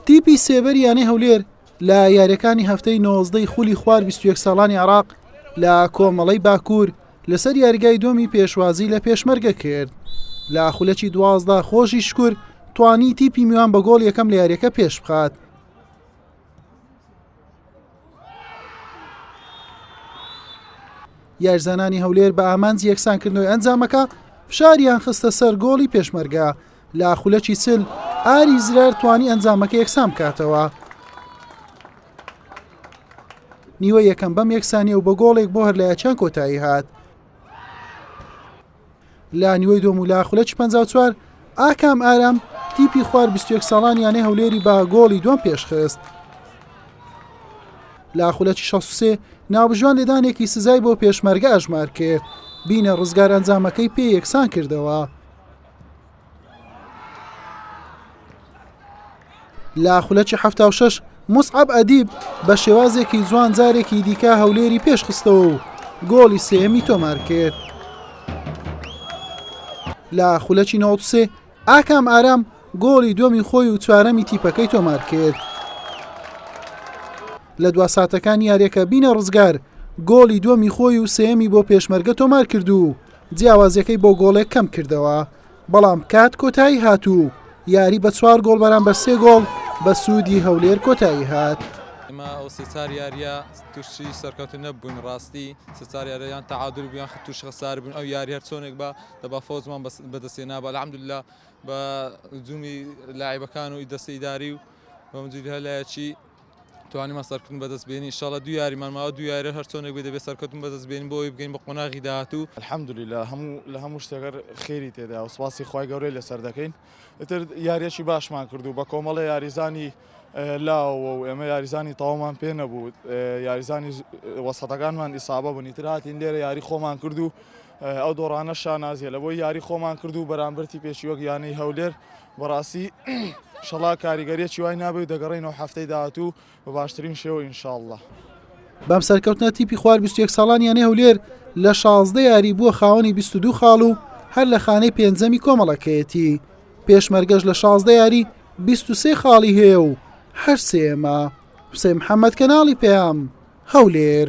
تیپی سێبەری یانەی هەولێر لە یاریەکانی هەفتەی نۆزدەی خولی خوار 21 ساڵانی عراق لە کۆمەڵەی باکوور لەسەر یاریگای دۆمی پێشوازی لە پێشمەرگە کرد لە خولەکی دوازدە خۆشی شکر توانی تیپی میوان بە گۆڵ یەکەم لە یاریەکە پێش بخات. یاریزانانی هەولێر بە ئامانجی یەکسانکردنەوەی ئەنجامەکە فشاریان خستە سەر گۆڵی پێشمەرگە لە خولەکی چل ئاری زرار توانی ئەنجامەکە یەکسان بکاتەوە. نیوە یەکەم بەم یەکسانیە و بە گۆڵێک بۆ هەرلایەکیان کۆتایی هات. لە نیوەی دووەم و لە خولەکی 54 ئاکام ئارام تیپی خوار 21 ساڵان یانەی هەولێری بە گۆڵی دووەم پێشخست. لە خولەکی 63 ناوبژیوان لێدانێکی سزای بۆ پێشمەرگە ئەژمار کرد بینە ڕزگار ئەنجامەکەی پێ یەکسان کردەوە. لە خولەکی 76 موسعەب ئەدیب بە شێوازێکی جوان جارێکی دیکە هەولێری پێشخستەوە و گۆڵی سێیەمی تۆمار کرد. لە خولەکی 93 ئاکام ئارام گۆڵی دووەمی خۆی و چوارەمی تیپەکەی تۆمار کرد. لە دوا ساتەکانی یاریەکە بینە ڕزگار گۆڵی دووەمی خۆی و سێیەمی بۆ پێشمەرگە تۆمار کرد و جیاوازیەکەی بۆ گۆڵێک کەم کردەوە. بەڵام کات کۆتایی هات و یاری بە چوار گۆڵ بەرامبەر سێ گۆڵ بە سوودی هەولێر کۆتایی هات. ئێمە ئەو سێ چار یاریە تووشی سەرکەوتن نەبووین ڕاستی سێ چار یاریە یان تەعادول بوو یان تووشی خەسار بووین ئەو یاری هەر چۆنێک بە دەبا فەوزمان بەدەستێ نابا الحمدللە بە هجومی لاعیبەکان و دەستە ئیداری و بە مجید هەر لایەکی توانیمان سەرکەوتن بەدەست بێنین ان شاء اللە دوو یاریمان ماوە دوو یاریە هەر چۆنێک بێت دەبێت سەرکەوتن بەدەست بێنین بۆ ئەوەی بگەین بە قۆناغی داهاتوو. الحمدللە هەموو لە هەموو شتێک هەر خێری تێدایە و سوپاسی خوای گەورەی لەسەر دەکەین ئیتر یاریەکی باشمان کرد و بە کۆمەڵێ یاریزانی لاوە و ئێمە یاریزانی تەواومان پێ نەبوو یاریزانی وەسەتەکانمان ئیسابە بوون ئیتر هاتین لێرە یاری خۆمان کرد و ئەو دۆڕانە شانازیە لە بۆی یاری خۆمان کرد و بەرامبەر تیپێکی وەک یانەی هەولێر بەڕاستی شەڵا کاریگەریەکی وای نابێ و دەگەڕێینەوە هەفتەی داهاتوو بە باشترین شێوە ان شاء اللە. بەم سەرکەوتنە تیپی خوار 21 ساڵان یانەی هەولێر لە 16 یاری بووە خاوەنی 22 خاڵ و هەر لە خانەی پێنجەمی کۆمەڵەکەیەتی پێشمەرگەش لە 16 یاری 23 خاڵی هەیە و هەر سێیەمە. حوسێن محەمەد کەناڵی پەیام، هەولێر.